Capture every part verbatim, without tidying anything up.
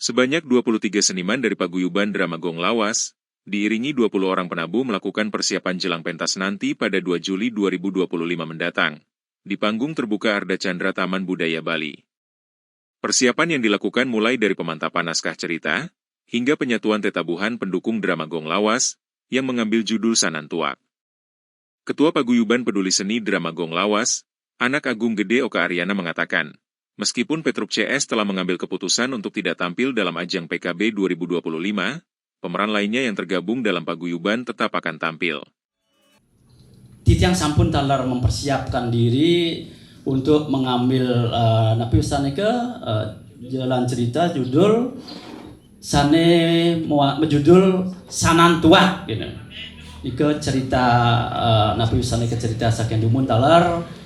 Sebanyak dua puluh tiga seniman dari Paguyuban Drama Gong Lawas, diiringi dua puluh orang penabuh melakukan persiapan jelang pentas nanti pada dua Juli dua ribu dua puluh lima mendatang, di panggung terbuka Ardha Candra Taman Budaya Bali. Persiapan yang dilakukan mulai dari pemantapan naskah cerita, hingga penyatuan tetabuhan pendukung drama Gong Lawas, yang mengambil judul Sanan Tuak. Ketua Paguyuban Peduli Seni Drama Gong Lawas, Anak Agung Gede Oka Aryana mengatakan, meskipun Petruk C S telah mengambil keputusan untuk tidak tampil dalam ajang P K B dua ribu dua puluh lima, pemeran lainnya yang tergabung dalam paguyuban tetap akan tampil. Titiang sampun taler mempersiapkan diri untuk mengambil eh, napi usan nika eh, jalan cerita judul sane mua- berjudul Sanan Tuak gitu. Nika cerita eh, napi usan nika cerita saking dumun taler.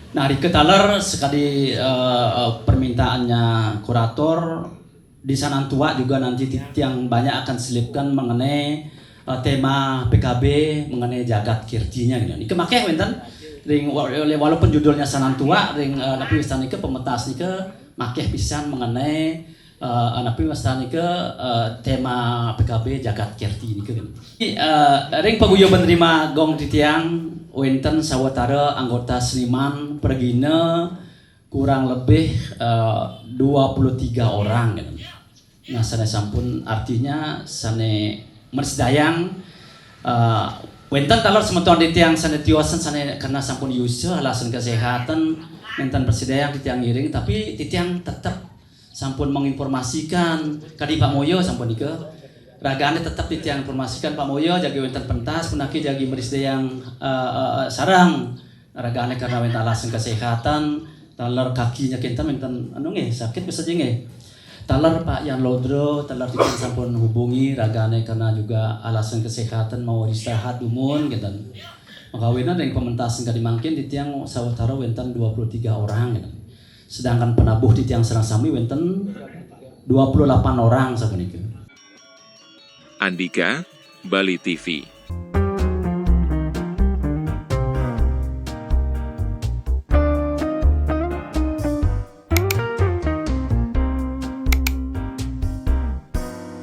Nah, rika taler sekali eh, eh, permintaannya kurator di Sanan Tuak juga nanti titiang banyak akan selipkan mengenai uh, tema P K B mengenai jagat kirtinya gitu. Nika makeh wenten ring wa- walaupun judulnya Sanan Tuak ring uh, napi usan nika pemetas nika makeh pisan mengenai uh, napi usan nika uh, tema P K B jagat kirti nika gitu. Uh, ring paguyuban drama Gong titiang wenten sawatara anggota seniman pergina kurang lebih uh, dua puluh tiga orang gitu. Nah, sane sampun artinya sane merisidayang uh, wenten taler semeton titiang sane tiosan sane karena sampun yusa alasan kesehatan wenten merisidayang titiang ngiring tapi titiang tetap sampun menginformasikan kadi Pak Moyo sampun nika ragane tetap titiang informasikan Pak Moyo jagi wenten pentas punaki jagi merisidayang uh, uh, sarang ragane karena wenten alasan kesehatan taler kakinya kinten wenten anu nggih sakit bisa nggih taler Pak Yan Lodro taler titiang sampun hubungi ragane karena juga alasan kesehatan mau istirahat dumun kinten makawinan yang pementasan kadi mangkin titiang sawatara wenten dua puluh tiga orang kinten sedangkan penabuh titiang sareng sami wenten dua puluh delapan orang sapunika. Andika, Bali T V.